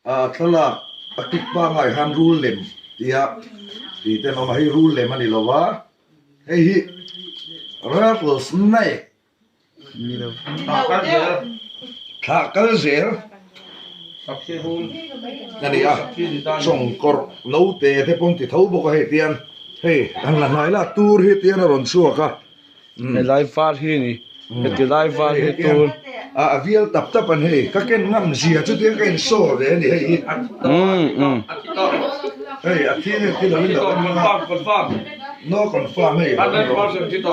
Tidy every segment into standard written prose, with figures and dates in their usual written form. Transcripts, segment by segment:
A thlalak a kik pangai khan rul lem tia tih te an awm a, hei rul lem a ni lo va, hei hi rattle snake thlah kal zel a ni a, chawngkawrh note te pawh an ti tho bawk a hei tian hei han la hnai la tur hi tian a rawn chhuak a. Helai var hi ni heti lai var hi tur a vial tap tap an hei ka ken ngam zia chu tiang ka in saw ve ani hei hi hei a thi nge thi lo in lo no confirm hei hei tin ka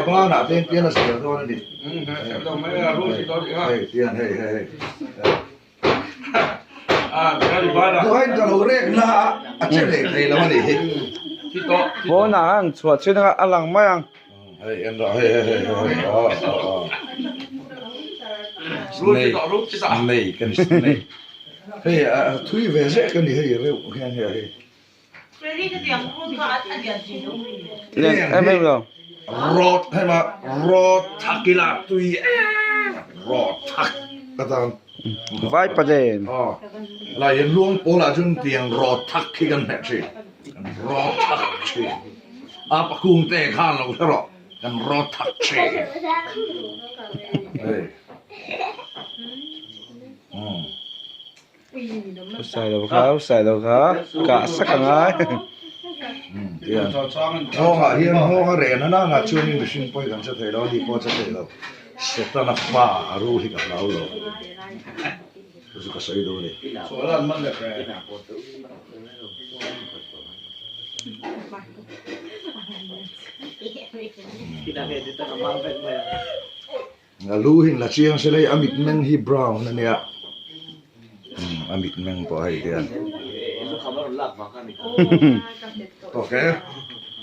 ban ah te tian a zel dawn ani hei tian hei hei hei Duhain ka lo rek na a, a che leh thei lo a nih hi. Pawnah khan chhuah chin a a lang mai ang. Hei en rawh hei hei hei hei aw aw aw. Snake snake a ni snake. Hei a thui ve zek a ni hei reuh hian hei hei. Lian em em lo. Rawt hei ma rawt thak ila tui em rawt thak ka tan. Vai palen. Aw lai hian luang pawl ah chuan tiang rawt thak hi kan hmeh thin. Kan rawt thak thin. A pakung te khan lo hre rawh kan rawt thak thin. Hei. Umm. Usai lo kha usai lo kha kah sak a ngai. Nghawngah hian nghawng a reh nana nana chuanin mihring pawi kan che thei lo a ni pawh a che thei lo. Setana fa a rul hi ka hlau lo. Chu chu ka sawi duh a ni. A lu hi la chiang se lei a mitmeng hi brown a nia a mitmeng pawh hei hian ok.